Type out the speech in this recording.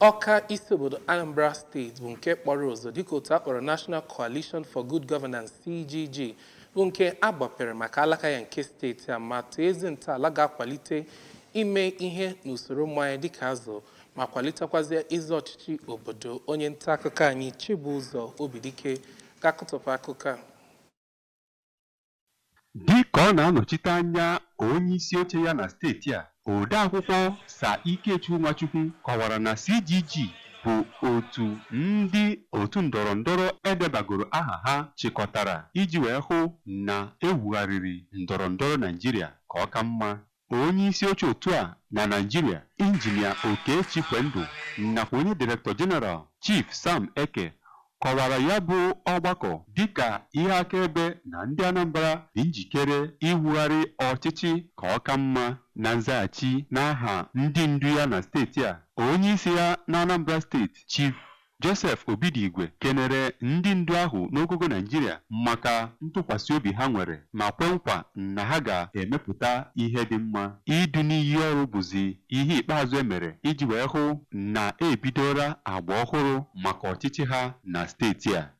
Ọka, isi obodo Anambra Steeti, bụ nke kpọrọ ụzọ dịka otu akpọrọ National Coalition for Good Governance, CGG, bụ nke a gbapere maka alaka ya nke steeti a, ma tọọ ezi ntọala ga-akwalite ime ihe n'usoro mmanya dịka azụ, ma kwalitekwazie ezi ọchịchị obodo. Onye nta akụkọ anyị, Chibụzọ Obidike, ga-akụtọpụ akụkọ a. Dịka ọ na-anọchite anya onye isi oche ya na steeti a, odeakwụkwọ Sir Ikechukwu Nwachukwu kọwara na CGG bụ otu ndị otu ndọrọ ndọrọ edebagoro aha ha chịkọtara iji wee hụ na ewugharịrị ndọrọ ndọrọ Naijiria ka ọ ka mma. Onye isi oche otu a na Naijiria, Injinia Okey Chikwendụ, nakwa onye Director General, Chief Sam Eke, kọwara ya bụ ọgbakọ dịka ihe akaebe na ndị Anambra dị njikere iwugharị ọchịchị ka ọ ka mma. Na nzaghachi n'aha ndị ndu ya na steeti a, onye isi ya na Anambra Steeti, Chief Joseph Obidigwe, kenere ndị ndu ahụ n'ogogo Naijiria maka ntụkwasị obi ha nwere, ma kwe nkwa na ha ga-emepụta ihe dị mma. Idu n'iyi ọrụ bụzi ihe ikpeazụ emere iji wee hụ na ebidola agba ọhụrụ maka ọchịchị ha na steeti a.